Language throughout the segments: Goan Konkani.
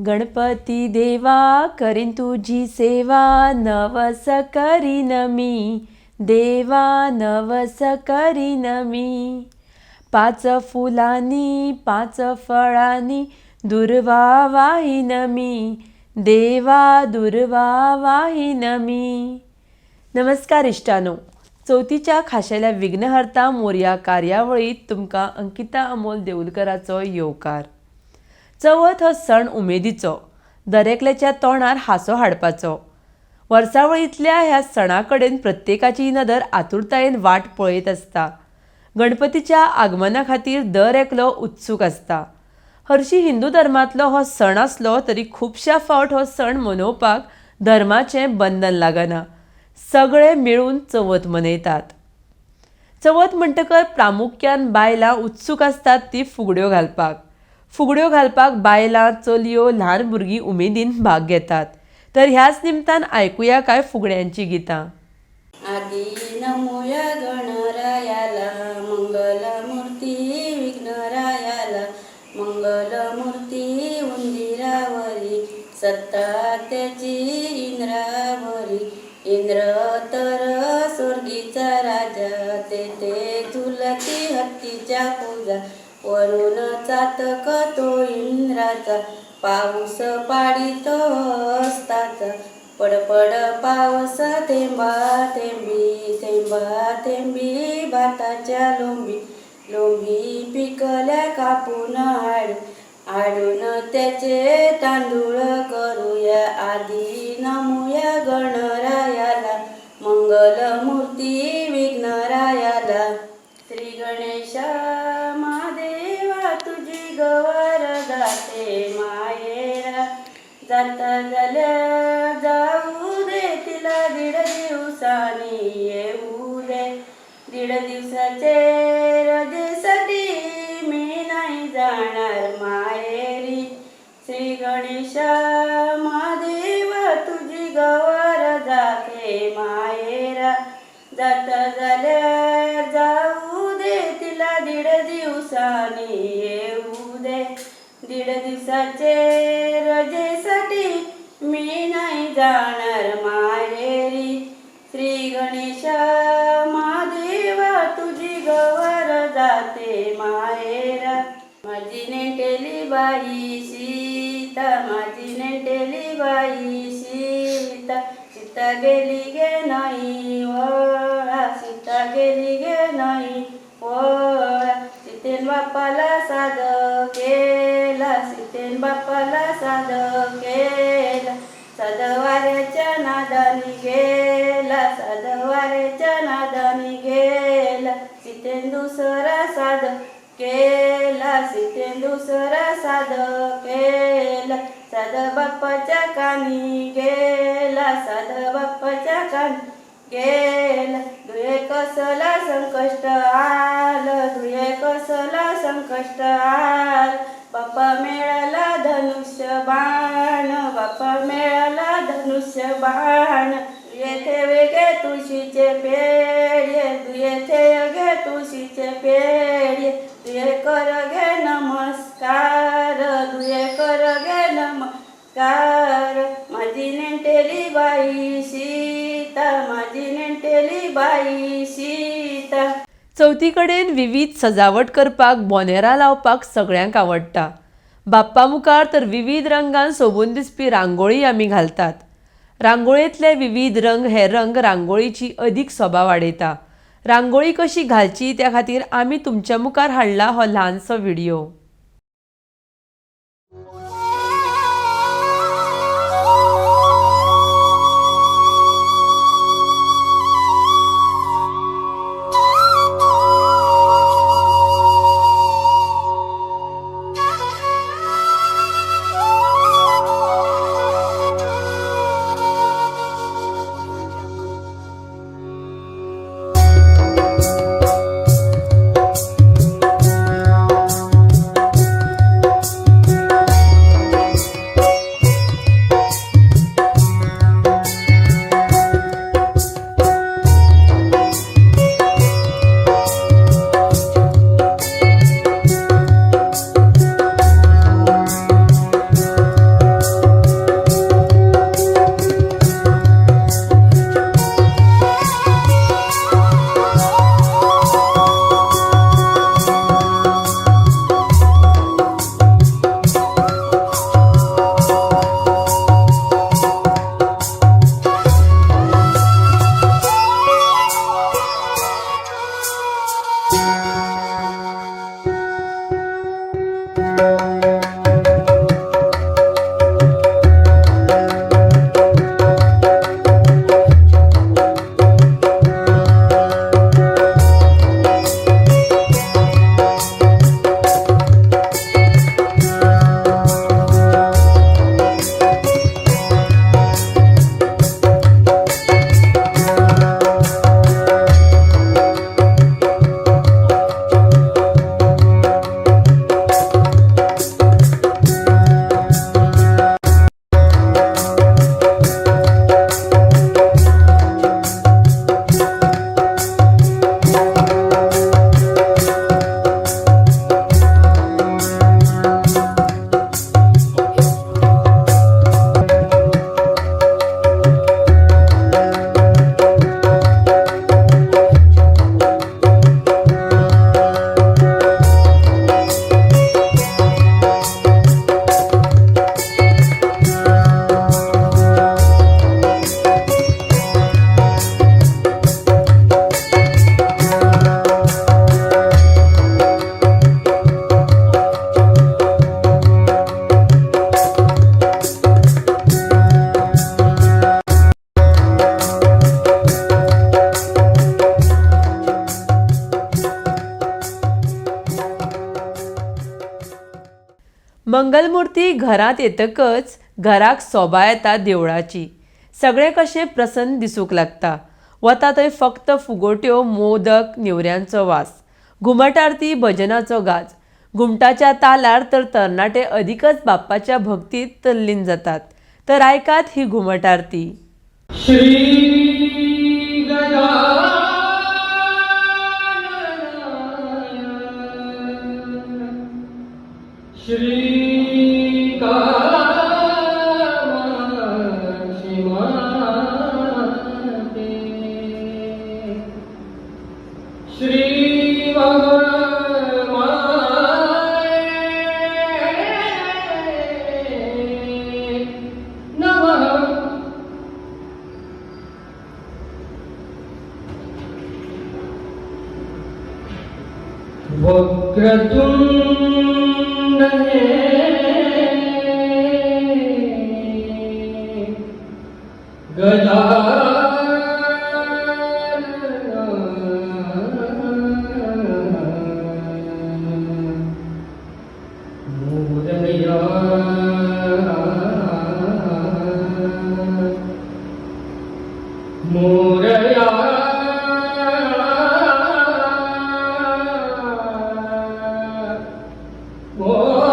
गणपती देवा करीन तुजी सेवा, नवस करीन मी देवा, नवस करीन मी. पांच फुलांनी पांच फळांनी दुर्वा वाहीन मी देवा, दुर्वा वाहीन मी. नमस्कार इश्टानो, चवथीच्या खाशेल्या विघ्नहर्ता मोरया कार्यावळींत तुमकां अंकिता अमोल देऊलकराचो येवकार. चवथ हो सण उमेदीचो, दरेकल्याच्या तोंडार हांसो हाडपाचो. वर्सावळींतल्या ह्या सणा कडेन प्रत्येकाची नदर आतुरतायेन वाट पळयत आसता. गणपतीच्या आगमना खातीर दर एकलो उत्सूक आसता. हरशीं हिंदू धर्मांतलो हो सण आसलो तरी खुबश्या फावट हो सण मनोवपाक धर्माचें बंधन लागना. सगळे मेळून चवथ मनयतात. चवथ म्हणटकर प्रामुख्यान बायलां उत्सूक आसतात ती फुगड्यो घालपाक. फुगड्यो घालपाक बायलां, चलयो, ल्हान भुरगीं उमेदीन भाग घेतात. तर ह्याच निमतान आयकुया कांय फुगड्यांचीं गितां. आदी नमोया गणरायाला, मंगलमूर्ती विघ्नरायाला, मंगलमूर्ती उंदीरावरी, सत्ता त्याची इंद्रावरी, इंद्र तर स्वर्गीचा राजा, तेथे झुलती हत्तीच्या पूजा, वरून चातक तो इंद्राचा, पाऊस पाडितो असताचा, पडपड पावस थेंबा थेंबी, थेंबा थेंबी भाताच्या लोंबी, लोंबी पिकल्या कापून हाडू, हाडून त्याचे तांदूळ करूया. आदी नमूया गणरायाला, मंगलमूर्ती विघ्नरायाला. श्री गणेशा महादेवा तुझी गवार जाते मायेरा, जाता जाल्यार जाऊ दे तिला दीड दिवसांनी येऊ दे, दीड दिवसाचे रजेसाठी मी नाही जाणार माहेरी. श्री गणेशा महादेवा तुझी गवार जाते माहेरा, जाता जाल्यार जाऊ दे तिला दीड दिवसांनी येऊ दे, दीड दिवसाचे रजेसाठी मी नाही जाणार माहेरी. श्री गणेशा महादेवा तुझी गवार जाते माहेरा. माझी नेटेली बाई सीता, माझी नेटेली बाई सीता, सीता गेली गे नाही वळा, सीता गेली गे नाही वळा, सीतेन बापाला साद केला, सीतेन बापाला साद केला, सदवाऱ्याच्या नादानी गेला, सदवाऱ्याच्या नादानी गेला, सीतेन दुसरा साद केला, सीतेन दुसरा साद केला, साद बाप्पाच्या कानी गेला, साद बाप्पाच्या कानी गेला, दुये कसला संकष्ट आलं, दुये कसला संकष्ट आलं, बाप्पा मिळाला धनुष्य बाण, बाप्पा मिळाला धनुष्य बाण, येथे वेगे तुळशीचे पेढे, दुयेथे गे तुळशीचे पेढे, दुये कर गे नमस्कार, दुये कर गे नमस्कार. माझी नेटेली बाई सीता, माझी नेटेली बाई सीता. चवथी कडेन विवीध सजावट करपाक, बोनेरां लावपाक सगळ्यांक आवडटा. बाप्पा मुखार तर विवीध रंगान सोबून दिसपी रांगोळी आमी घालतात. रांगोळेंतले विवीध रंग हे रंग रांगोळीची अदीक सोबा वाडयता. रांगोळी कशी घालची त्या खातीर आमी तुमच्या मुखार हाडला हो ल्हानसो व्हिडियो. मंगलमुर्ती घरांत येतकच घराक सोबा येता देवळाची. सगळें कशें प्रसन्न दिसूंक लागता. वता थंय फक्त फुगोट्यो, मोदक, नेवऱ्यांचो वास, घुमट आरती, भजनाचो गाज. घुमटाच्या तालार तर तरणाटे अदिकच बाप्पाच्या भक्तीत तल्लीन जातात. तर आयकात ही घुमट आरती. श्री गजानन श्री कामाक्षी माते श्री महामाये नमः. वक्रतुंड हे गजानन मोरया मोरया मोरया.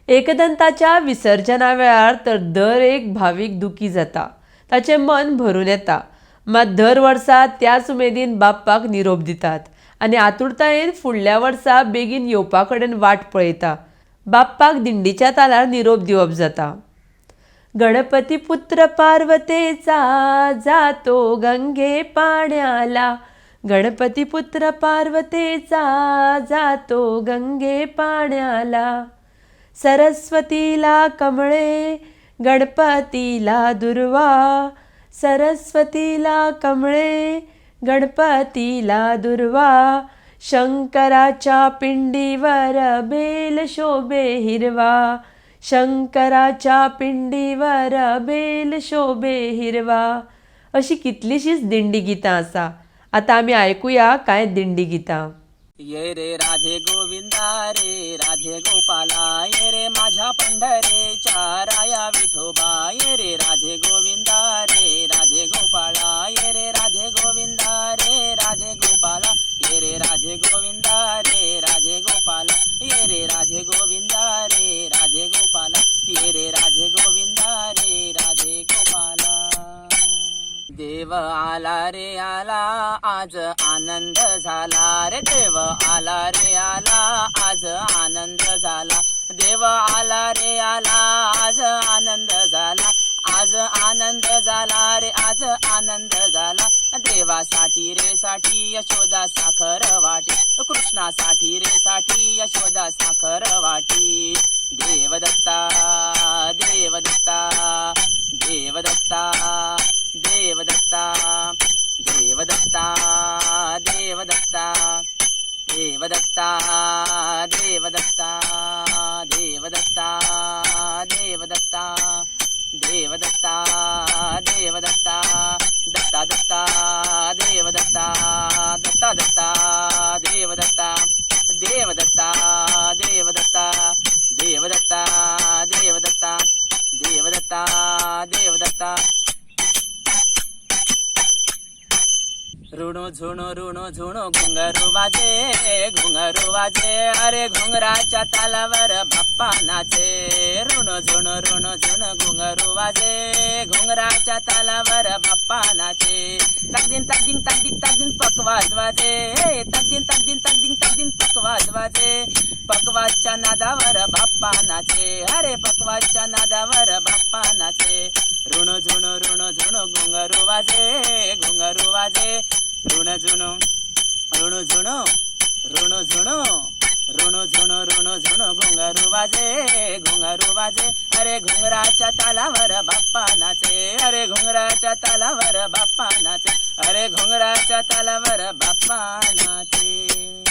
एकदंताच्या विसर्जना वेळार तर दर एक भावीक दुखी जाता, ताचें मन भरून येता. मात दर वर्सा त्याच उमेदीन बाप्पाक निरोप दितात आनी आतुरतायेन फुडल्या वर्सा बेगीन येवपा कडेन वाट पळयता. बाप्पाक दिंडीच्या तालार निरोप दिवप जाता. गणपती पुत्र पार्वतेचा जातो गंगे पाण्याला, गणपती पुत्र पार्वतेचा जातो गंगे पाण्याला. सरस्वतीला कमळे गणपतीला दुर्वा, सरस्वतीला कमळे गणपतीला दुर्वा. शंकराच्या पिंडीवर बेल शोभे हिरवा, शंकराच्या पिंडीवर बेल शोभे हिरवा. अशी कितलीशीच दिंडी गितां आसा. आतां आमी आयकुया कांय दिंडी गितां. ये रे राधे गोविंदा रे राधे गोपाला, ये रे माझ्या पंढरीच्या राया विठोबा. ये रे राधे गोविंदा रे राधे गोपाला, ये रे राधे गोविंदा रे राधे गोपाला, ये रे राधे गोविंदा रे राधे गोपाला, ये रे राधे गोविंदा रे राधे गोपाला, ये रे राधे गोविंदा रे राधे गोपाला. देव आला रे आला आज आनंद झाला रे, देव आला रे आला आज आनंद झाला, देव आला रे आला आज आनंद झाला, आज आनंद झाला रे आज आनंद झाला. देवासाठी रे साठी यशोदा साखर वाटी, कृष्णासाठी रे साठी यशोदा साखर वाटी. देवदत्ता देवदत्ता देवदत्ता देवदत्ता देवदत्ता देवदत्ता देवदत्ता देवदत्ता देवदत्ता देवदत्ता देवदत्ता देवदत्ता दत्ता दत्ता देवदत्ता दत्ता दत्ता देवदत्ता देवदत्ता देवदत्ता देवदत्ता देवदत्ता देवदत्ता देवदत्ता. ऋणू झुणू ऋणू झुणू घुंगरू वाजे घुंगरू वाजे, अरे घुंगराच्या तालावर बाप्पा नाचे. ऋणू झुणू ऋणू झुणू घुंगरू वाजे घुंगराच्या तालावर बाप्पा नाचे. तकदिन तकदिन तकदिन तकदिन पकवाज वाजे, तकदिन तकदिन तकदिन तकदिन पकवाज वाजे. पकवाजच्या नादावर बाप्पा नाचे, अरे पकवाजच्या नादावर बाप्पा नाचे. ऋणू झुणू ऋणू झुणू घुंगरू वाजे घुंगरू वाजे. ऋण झुणू ऋणू झुणू ऋणू झुणू ऋणू झुणू ऋणू झुणू घुंगरू वाजे घुंगरू वाजे, अरे घुंगराच्या तालावर बाप्पा नाचे, अरे घुंगराच्या तालावर बाप्पा नाचे, अरे घुंगराच्या तालावर बाप्पा नाचे.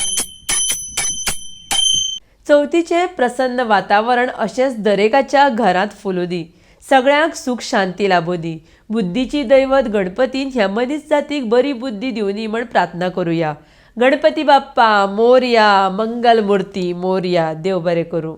चवथीचें प्रसन्न वातावरण अशेंच दरेकाच्या घरांत फुलूं दी, सगळ्यांक सूख शांती लाबूं दी. बुद्धीची दैवत गणपतीन ह्या मनीस जातीक बरी बुद्धी दिवनी म्हण प्रार्थना करुया. गणपती बाप्पा मोरया, मंगल मूर्ती मोरया. देव बरें करूं.